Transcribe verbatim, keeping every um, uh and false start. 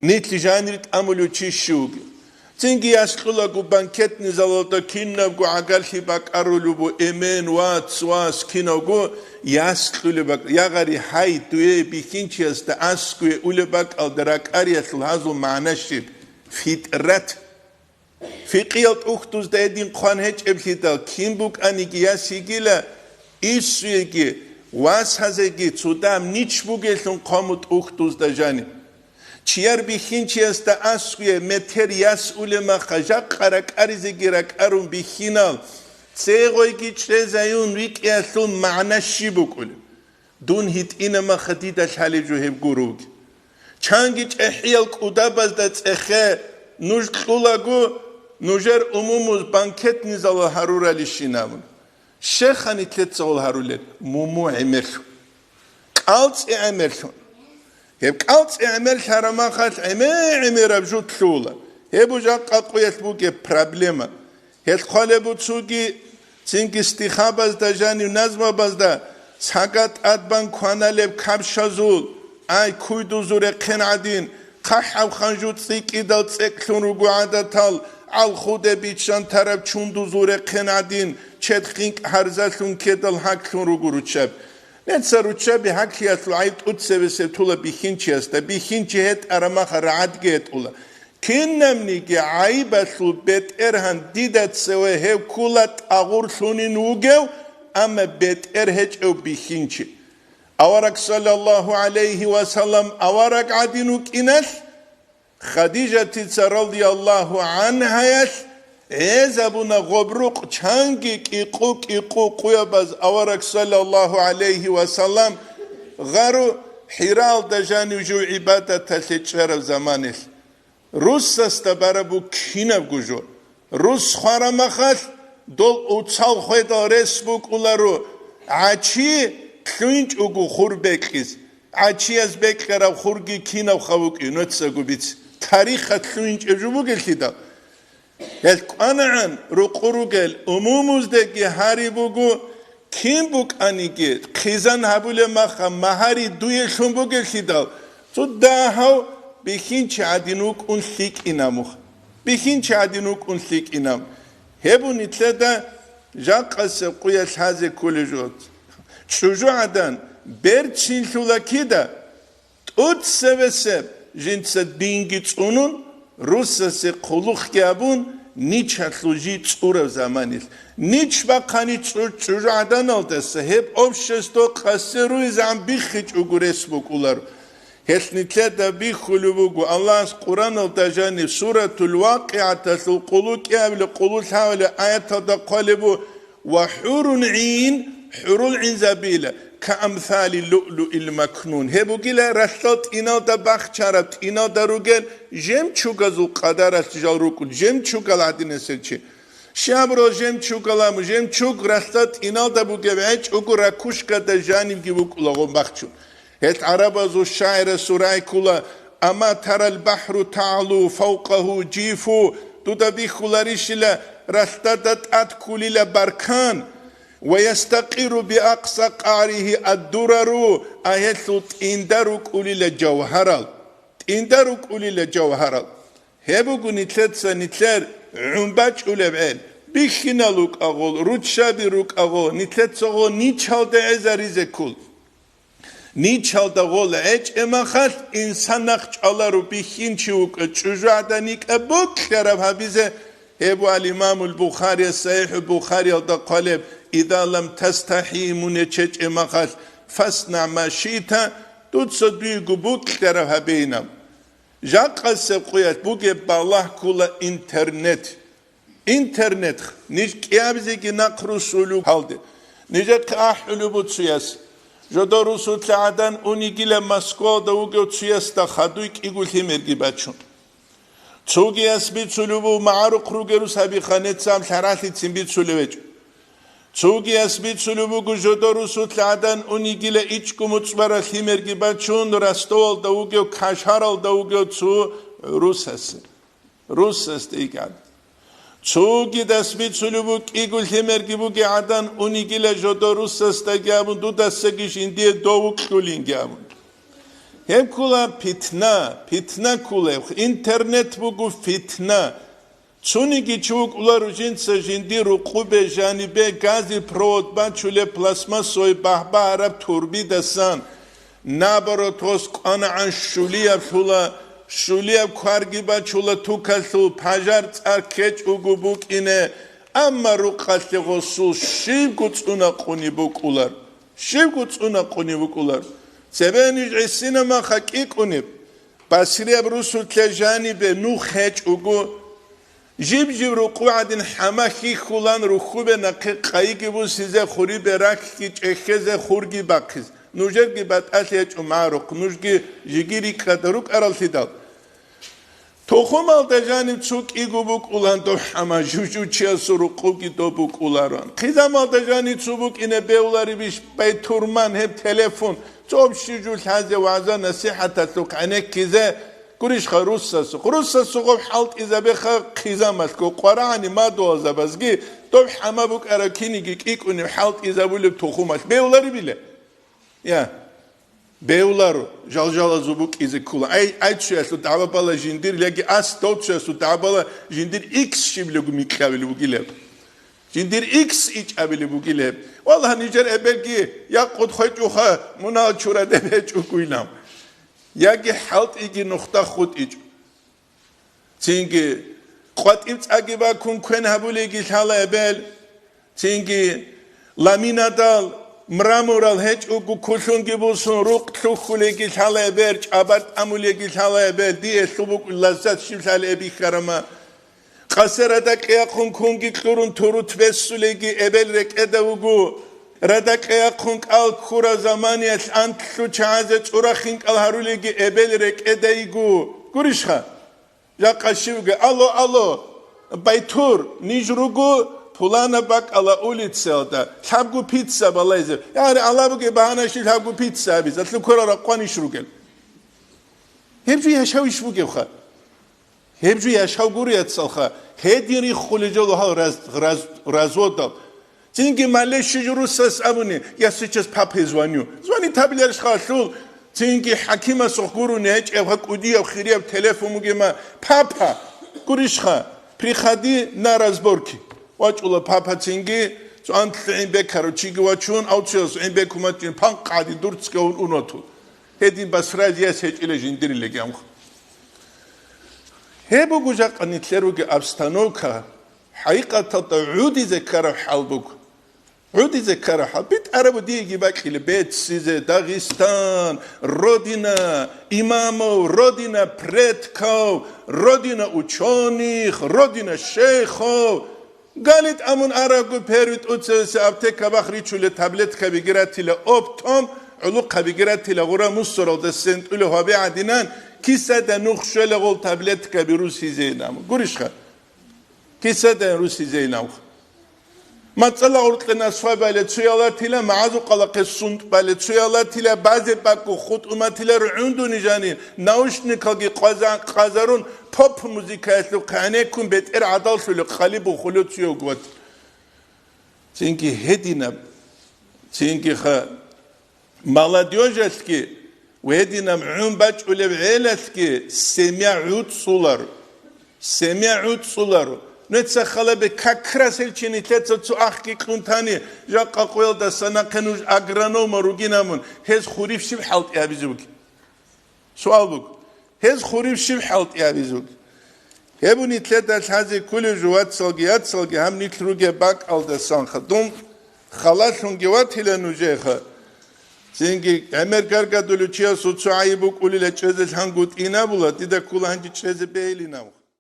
Нилъ жанир тӀамулев чи щив вугев? Цинги яс кьулаго банкетный залалда кинабго гӀагарлъи бакӀарулеб бу, эмен, вац, вас, кинавго яс кьулеб бакӀ-, ягъари гьай, дуе бихьинчиясда аскӀове улеб бакӀалда ракӀариялъул гьазул магӀна щиб? ФитӀрат. Фикъиял тӀухьдузда гьедин хъван гьечӀеблъидал, кин букӀаниги яс йигила, иссуеги, васазеги цо дагьаб нич бугелъун хъван бу тӀухьдузда жаниб. Чияр бихьинчиясда аскӀове метер яс улеб маха, жакъа ракӀаризеги ракӀарун бихьинал, цегъойги чӀезаюн рикӀкӀиялъул магӀна щиб букӀулеб? Дун гьитӀина маха дида лъалеб жо гьеб гуро вугеб. Чанги чӀехӀиял кӀудабазда цӀехе нуж кьулаго, нужер умумуз банкетный залал гьаруралищин абун. Щеха нилъеца гъол гьарулел? Муму гӀемерлъун. КӀалцӀи гӀемерлъун. Гьеб кӀалцӀи гӀемерлъараб махалъ гӀеме-гӀемераб жо лъугьула. Гьеб жакъа къуялъ бугеб проблема. Гьелъ хъвалеб бу цоги, цинги стихабазда жанив назмабазда, сага тӀад бан кваналеб капшазул, ай, куйдузул рехъен гӀадин, хъахӀаб ханжу цӀикӀкӀидал цӀекӀлъун руго гӀадатал, гӀалхуде биччан тараб чундузул рехъен гӀадин, чед хинкӀ гьарзалъун ккедал гьаклъун руго руччаби. Нилъеца руччаби гьаклъиялъул гӀайиб тӀоцебесеб тула бихьинчиясда, бихьинчи гьетӀараб маха рагӀадги гьетӀула. Кинабниги гӀайибалъул бетӀергьан дида цеве гьев ккула тӀагъурлъунин вугев, амма бетӀер гьечӀев бихьинчи. Авараг саллаллагьу гӀалайгьи ва саллам авараг гӀадин вукӀиналъ, Хадижатица радияллагьу гӀангьаялъ гӀезабуна гъоб рукъ чанги кӀикъу-кӀикъу къуябаз авараг саллаллагьу гӀалайгьи ва саллам гъару ХӀираалда жанив жив гӀибадаталъе чӀараб заманалъ. Руссасда бараб бу кинабго жо. Рус хварамахалъ дол уцал хведал рес букӀуларо, гӀачи лъугьинчӀого хур бекьиз. ГӀачияз бекьараб хурги кинабха вукӀин, нуцаго биц. Тарихалъ лъугьинчӀеб жо бугелъидал. Гьел кӀванагӀан рукъу ругел умумуздаги гьари буго, кин букӀаниги, хъизан гьабулеб маха, магьари дуе лъун бугелъидал, цо дагьав бихьинчи гӀадин вукӀун лъикӀинаб мух. Бихьинчи гӀадин вукӀун лъикӀинаб. Гьеб нилъеда жакъасеб къуялъ лъазе кколеб жо. ЧӀужугӀадан берцинлъула кида, тӀоцебесеб жинца динги цӀунун, русасе хъулухъги абун, ничалъул жий цӀураб заманилъ. Нич бахъани чӀу-, чӀужугӀаданалдаса гьеб общество къасе руизегӀан биххичӀого рес букӀуларо. Гьелъ нилъеда бихьулеб буго, Аллагьас Къуръаналда жаниб Суратул ВакъигӀаталъул къулу кӀиабилеб, къулу лъабабилеб аяталда хъвалеб буго, «Ва хӀурун гӀин», хӀурул гӀинзабила, «ка амсали луълуил макнун». Гьеб бугила ралъдал тӀиналда бахчараб, тӀиналда ругел жемчугазул къадаралъ жал рукӀун, жемчугал гӀадинасел чи. Щиб абурал жемчугал абун, жемчуг ралъдал тӀиналда бугеб гӀечӀого ракушкада жанибги букӀулаго бахчун. Гьел гӀарабазул шагӀирасул рагӀи ккола: «Ама тарал бахӀру тагӀлу фавкъагьу жифу», дуда бихьуларищила ралъдада тӀад ккулила баркан, «ва ястакъирру би акъса къагӀригьи аддурару», а гьелъул тӀинда рукӀулила жавгьарал, тӀинда рукӀулила жавгьарал. Гьеб буго нилъеца нилъер гӀун бачӀулеб гӀел, бихьинал рукӀагъул, руччаби рукӀагъул, нилъецагъул ничалда гӀезаризе ккол. Ничалда гъол гӀечӀеб махалъ инсан нахъ чӀваларо, бихьинчи вукӀа, чӀужугӀадан йикӀа бокьараб гьабизе. Гьеб ва ал-Имамул Бухарияс СахӀихӀул Бухариялда хъвалеб: «Иза лам тастахӀи», мун гьечӀеб махалъ, «фаснаъ ма шиъта», дуца дуего бокьараб гьабейинаб. Жакъасеб къуялъ бугеб балагь ккола интернет. Интернет, ниж кӀиабизеги нахъ русулев гьалде. Нижехъе ахӀулеб буцуяс, жодор русулъа гӀадан унигила Москвалда вугев цуясда хадуй кӀиго лъимерги бачун. Цогияс бицулеб буго магӀарухъ ругел рус гьабихъанецаам лъаралъицин бицулев гьечӀо. Цогияс бицулеб буго жодор русулъа гӀадан унигила ичӀго муцӀбараб лъимерги бачун Ростовалда вугев, Кашаралда вугев цо русасе. Русасда йикӀан. Цогидас бицулеб буго кӀиго лъимерги бугей гӀадан унигила жодо русасдаги абун, дудасаги жиндие дов вукьулинги абун. Гьеб ккола питна, питна ккола гьеб. Интернет буго питна. Цониги чи вукӀуларо жинца жиндир рукъубе жанибе гази провод бачулеб пластмассовый багьбагьараб турбидасан. Наоборот, гъос кӀванагӀан щулияб лъула, щулияб кварги бачула тукалъул, пажар цӀар ккечӀого букӀине, амма рукъалъе гъосул щибго цӀунакъунеб букӀулар. Щибго цӀунакъунеб букӀулар. Цебе ниж гӀисинамаха кӀикӀунеб, басрияб русулъе жанибе нух гьечӀого, жиб-жиб рукъу гӀадин хӀама хьихьулан рухьубе нахъе къайиги бусизе, хурибе рахьги чӀехьезе, хурги бахъиз. Нужерги батӀалъи гьечӀо магӀарухъ, нужги жиги рикӀкӀада рукӀараллъидал. Тухумалда жанив цо кӀиго букӀулан доб хӀама, жужучиясул рукъуги доб букӀуларан. Хъизамалда жанив цо букӀине бевларибищ байтурман гьеб телефон, цо общий жо лъазе вагӀза-насихӀаталъухъ гӀенеккизе, гурищха, руссасухъ. Руссасухъ гъоб хӀалтӀизабеха хъизамалъго, къварагӀани мадугьалзабазги доб хӀама букӀараб киниги кӀикӀунеб хӀалтӀизабулеб тухумалъ бевларибила. Я, бевларо, жалжалазул букӀизе ккола. Ай, ай, цоясул дагӀба бала жиндир, яги ас дов цоясул дагӀба бала жиндир икс щибилего микьабилеб бугилеб. Жиндир икс ичӀабилеб бугилеб. Валлагь, нижер эбелги якъуд хвечӀуха, мунагьал чурадеб гьечӀогуйилан. Яги хӀалтӀиги нухда хутӀичӀо. Цинги къватӀиб цӀаги бакун квен гьабулейги лъала эбел, цинги ламинадал, мраморал гьечӀого кулъунги бусун рукъ лъухьулейги лъала эбел, чӀабар тӀамулейги лъала эбел, дие лъубукӀ лаззат щиб лъала эбихьарама. Къасе радакьеяхъун кунги кьурун турут бессулейги эбел рекӀеда вуго. Радакьеяхъун кӀал ккура заманиялъ антлъу чагӀазе цӀурахинкӀал гьарулейги эбел рекӀеда йиго. Гурищха? Жакъа щивги: «Алло, алло, байтур, ниж руго пулана бакӀала улицаялда, лъабго пицца балайзе». Яри, Аллагь бугеб багьана щиб лъабго пицца абизе, лъуккура ракъван иш ругел. Гьеб жо яшав иш бугебха? Гьеб жо яшав гуро, яцалха, гьедин риххулел жо гьал раз-, раз-, разводал. Цинги мале щиж русас абуни: «Я сейчас папе звоню». Звонит гьабиларищха лъул, цинги хӀакимасухъ гурони гьечӀебха кӀудияб хирияб телефон бугема: «Папа, гурищха, приходи на разборки». ВачӀула папа цинги, цо антлъи гӀин бекарав чиги вачун, авцияс гӀин бекуматин панкъади дурцгавун унатул. Гьедин басрайзе яс гьечӀила жиндирилеги амха. Гьеб буго жакъа нилъер ругел обстановка, хӀакъикъаталда гӀудизе ккараб хӀал буго. ГӀудизе ккараб хӀал. БитӀарабу диеги бакӀила: беццизе, Дагъистан, родина имамов, родина предков, родина учёных, родина шейхов. Галит амун арагу первый тӀуцевесе аптека бахъ ричуле таблеткаби гиратила оптом, гӀулухъаби гиратила гъура мусоралда сентӀуле гьабе гӀадинан, кисада нух щвела гъол таблеткаби русизейин амун. Гурищха? Кисада русизейин амха. МацӀала гъуркье насвай бале цуялатила, магӀазукъалахъе сунтӀ бале цуялатила, базе бакӀу хутӀуматила, ргӀундуни жанир, наушникалги къваза-, къазарун, поп-музыкаялъухъ гӀенеккун бетӀер гӀадаллъулев хъалиб бухулев цуявгват. Цинги гьединаб, цинги ха-, молодёжалъги ва гьединаб гӀун бачӀулев гӀелалъги семья гӀуцӀцӀулар. Семья гӀуцӀцӀулар. Нуца халабе как раз гьел чи нилъеца цо ахги кьун тани, жакъа къоялдаса нахъе нуж агронома ругинамун, гьез хурив щиб хӀалтӀи гьабизе бугеб? Суал буго, гьез хурив щиб хӀалтӀи гьабизе бугеб? Гьеб нилъеда лъазе кколев жо, вацалги яцалги, гьаб нилъ ругеб бакӀалдасанха дун халалъунги ватила нужеха. Цинги гӀемер гаргадулев чиясул цо гӀайиб букӀулила чӀезе лъангутӀинабула, дида ккола гьанже чӀезе бегьилинаб.